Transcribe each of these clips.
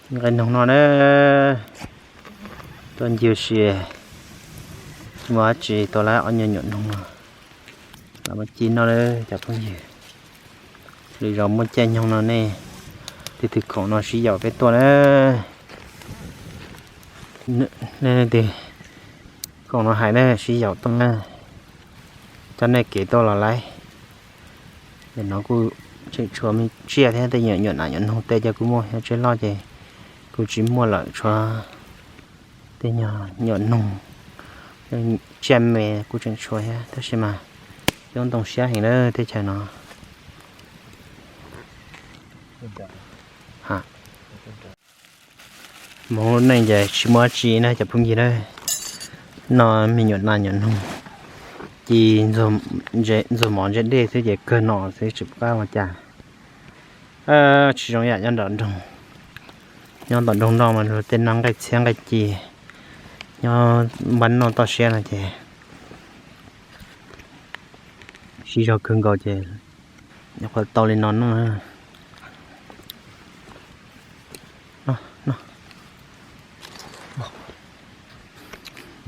Nqaij noog no na, tuaj ncig si, tsis muaj dab tsi, tau lawm ob nyuag nyuam noog no, los muab ci noj na cov phooj ywg. Lwm zaus muaj caij nyoog no nej leej twg khoom no sib yaum peb tuaj na. Nej leej twg khoom no hais na, sib yaum tuaj na, coj nej kev tuaj los lawm. Nim no kuj tseem tshuav me tsiaj thiab tej nyuam nyuam nas nyuam noog tej, cov kuv muaj tseb loj ces kuj tsis muaj lawm, tshuav tej nyuam noog, tsiaj me kuj tseem tshuav thiab, tab sis mas coob ntoo siab heev na teb chaws no. Hmoov lub neej ces tsis muaj dab tsi na cov phooj ywg na, noj me nyuam nas nyuam noog, ci ntxuag mov ntse dej xwb ces kawg no xwb tsis pub qab ua cas. Tsis zoo yam nyob nram nroog, nyob tom nroog noj mas luag tej noj nqaij txhiab nqaij ci, nyob npab noj toj siab no ces sib zog kawg nkaus ces nyuam qhuav tau li no noj.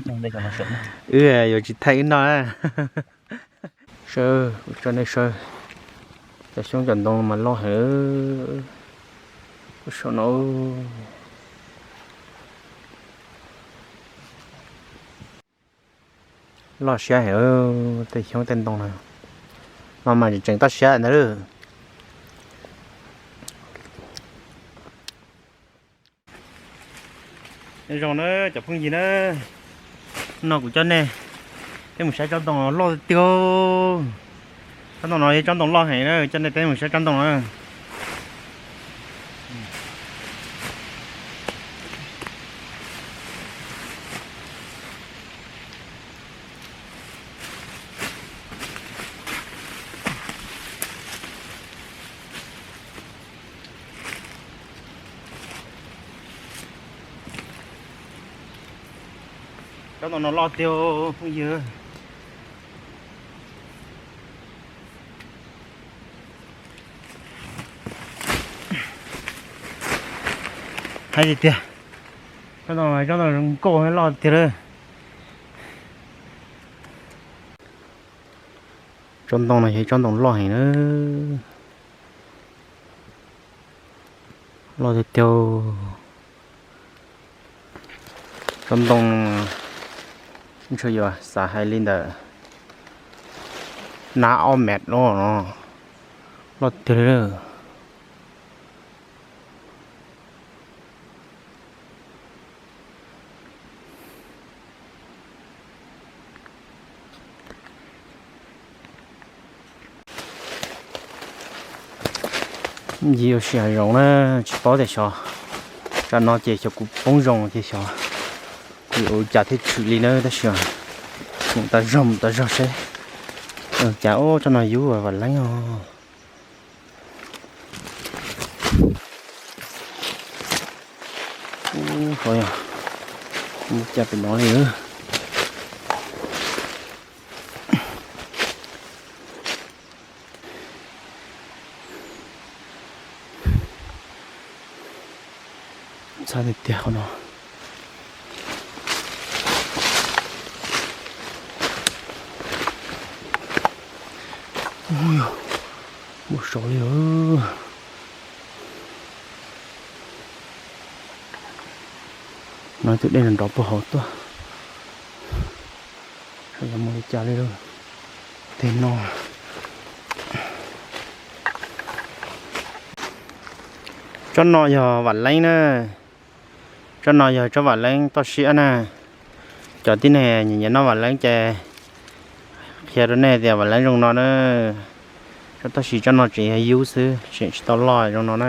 Wb yuav tsis thaij wb noj. Sawb, kuv tso nej saib, cov xyoob cov ntoo mas loj heev. Kuv saum no, loj siab heev, tej xyoob tej ntoo no, no mas tseem toj siab ntag. Zoo na cov phooj ywg na, no kuv coj nej peb mus saib tsob ntoo loj tiag. Tsob ntoo no yog tsob ntoo loj heev na, coj nej peb mus saib tsob ntoo no. Tsob ntoo no loj tiag phooj ywg. Hais tiag tiag, tsob ntoo zoo nkauj loj tiag lawm. Tsob ntoo no yog tsob ntoo loj heev na, loj tiag tiag. Tsob ntoo ntshe yuav xav hais li ntawm nab ob mev no, loj tiag li. Ncig ua si hav zoov na, tsis paub tias xyov, tsam no ces xyov kuv poob zoo ces xyov kuv yuav ua cas thiaj tshwm li na, tab sis mus tas zog mus tas zog seb. Cas ub, tsob no yub vam leeb os. Ub, yog mus cas pem no li. Ntxhab tiag tiag qhov no. Ub, yog muaj saud li. No tus dej nrov puag hauv tuaj. Saib yuav mus li cas li lawm. Tej no, tsob no yog vam leeb na. Tsob no yog tsob vam leeb toj siab na. Cov tib neeg nyiam nyiam noj vam leeb ces qhia rau nej tias vam leeb zoo no na. Tab sis tsob no tseem yog yub xwb, tseem tsis tau loj zoo no na.